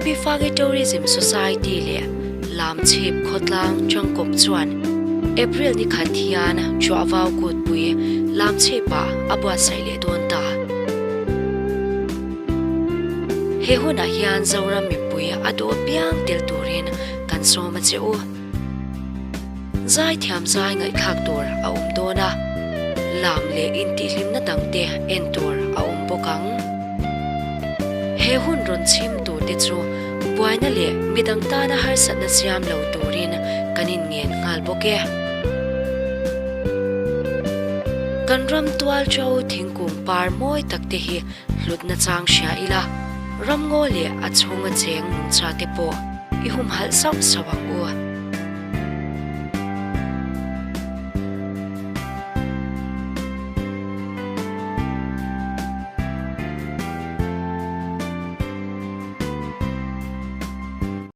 Pi Fangi Tourism Society leh Lamchhip khawtlang tangkawp chuan April ni khat hian Chuahvau kutpui Lamchhipah a buatsaih leh dawn ta. He hunah hian Zoram mipui a duh apiang tel turin kan sawm a che u. Zaithiam zai ngaihthlak tur a awm dawn a, lam leh intihhlimna dangte en tur a awm bawk ang. He hun rawn chhim turte chu buaina leh midang tana harsatna siam lo turin kan inngen nghal bawk e. Kan ram tual cho thingkung par mawi takte hi hlutna chang hria ila, ramngaw leh a chhunga cheng nungchate pawh i humhalh sauh sauh ang u.